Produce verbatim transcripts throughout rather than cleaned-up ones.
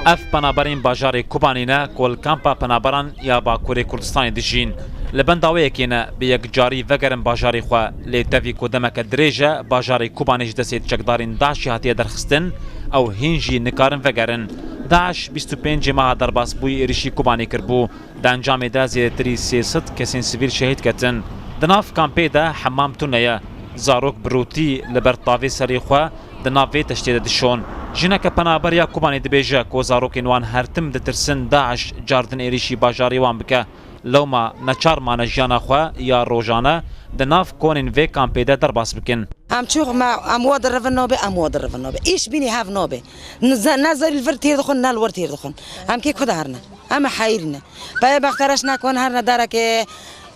Ev penaberên bajarê Kobanê ne ku li kampa penaberan ya Bakurê Kurdistanê dijîn. Li benda wê yekê ne bi yekcarî vegerin bajarê xwe, lê tevî ku demeke dirêj e bajarê Kobanê ji destê çekdarên DAIŞê hatiye derxistin, ew hîn jî nikarin vegerin. DAIŞ bîst û pêncê meha derbasbûyî êrişî Kobanê kiribû. Di encamê de zêdetirî sê sed kesên sivîl şehîd ketin. Di nav kampê de hemam tune ye. Zarok bi rûtî li ber tavê serê xwe di nav vê teştê de dişon. Jineke penaber ya Kobanê dibêje ku zarokên wan her tim ditirsin DAIŞ cardin êrîşî bajarê wan bike. Lewma neçar mane jiyana xwe ya rojane di nav konên vê kampê de derbas bikin. Em çûx me, em wa dirivin nabe, em wa dirivin nabe. Îş bînî hev nabe. Ne ze-, ne zerî li vir têr dixwin, ne li wir têr dixwin. Em kê ku de herine. Em ê heyirî ne. Peyê bextereş ne ku herine derekê.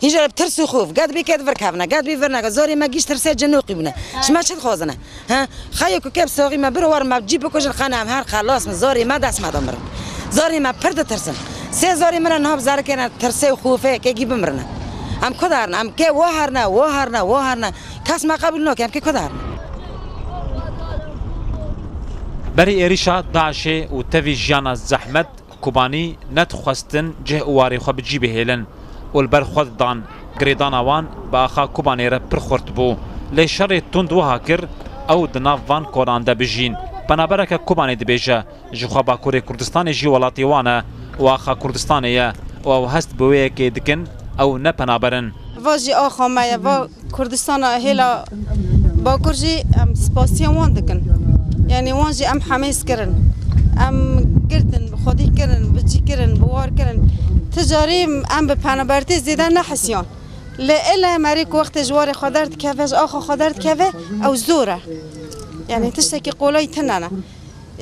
Hîja bi tirs û xûf. Get bî kê di vir kevine. Get bî vir neke. Zorê me gîş tirsê cin û qî bûne. Ji me çi dixwazine? He? Xeyê ku kê bi soxî me biro wer me cî bikujin xene em her xelas me. Zorê me dest me de mirin. Zorê me pir ditirsin. Sê zorê min re niha bi zerikê ne tirsê û xûfê kê gî bimirine. Em ku de herine? Em kê wo herine, wo herine, wo herine. Kes me qebûl nake, em kê ku de herine? Berî êrîşa DAIŞê û tevî jiyana zehmet, Kobanî nedixwestin cih û warê xwe bi cî bihêlin û li ber xwe didan. Girêdana wan bi axa Kobanê re pir xurt bû. Lê şerê tund wiha kir, ew di nav van konan de bijîn. Penabereke Kobanê dibêje, ji xwe Bakurê Kurdistanê jî welatê wan e û axa Kurdistanê ye û ew hest bi wê yekê dikin, ew ne penaber in. Va jî axa me ye, va Kurdistana hêla Bakur jî em spasiya wan dikin. Yanî wan jî em hemêz kirin. Em girtin, xwedî kirin, bi cî kirin, bi war kirin. Ti carî em bi penabertê zêde nehisiyan. Lê ele merî ku wextê ji warê xwe derdikeve, ji axa xwe derdikeve, ew zor e. Yanî tiştekî qolay tune ne.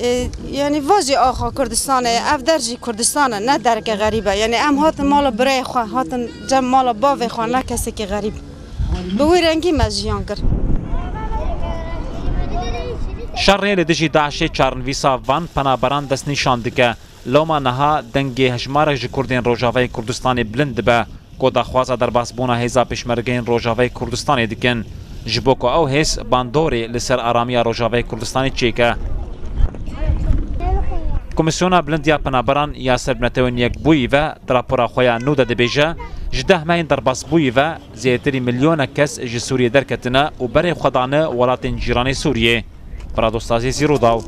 E, yanî va jî axa Kurdistanê ye, ev der jî Kurdistan e, ne dereke xerîb e. Yanî em hatin mala birayê xwe, hatin cem mala bavê xwe, ne kesekî xerîb. Bi wî rengî me jiyan kir. Şerê li dijî DAIŞê çarnivîsa van penaberan destnîşan dike. Loma niha dengê hejmarek ji Kurdên Rojavayê Kurdistanê bilind dibe. Ku daxwaza derbasbûna hêza Pêşmergeyên Rojavayê Kurdistanê dikin, ji bo ku ew hêz bandorê li ser aramiya Rojavayê Kurdistanê çêke. Komîsyona Bilind ya Penaberan ya ser binetewên Yekbûyî ve di rapora xwe ya nû de dibêje, ji deh mehên derbasbûyî ve zêdetirî milyonek kes ji Sûriyê derketine û berê xwe dane welatên cîranê Sûriyê. Brado Stazî Zîrodaw.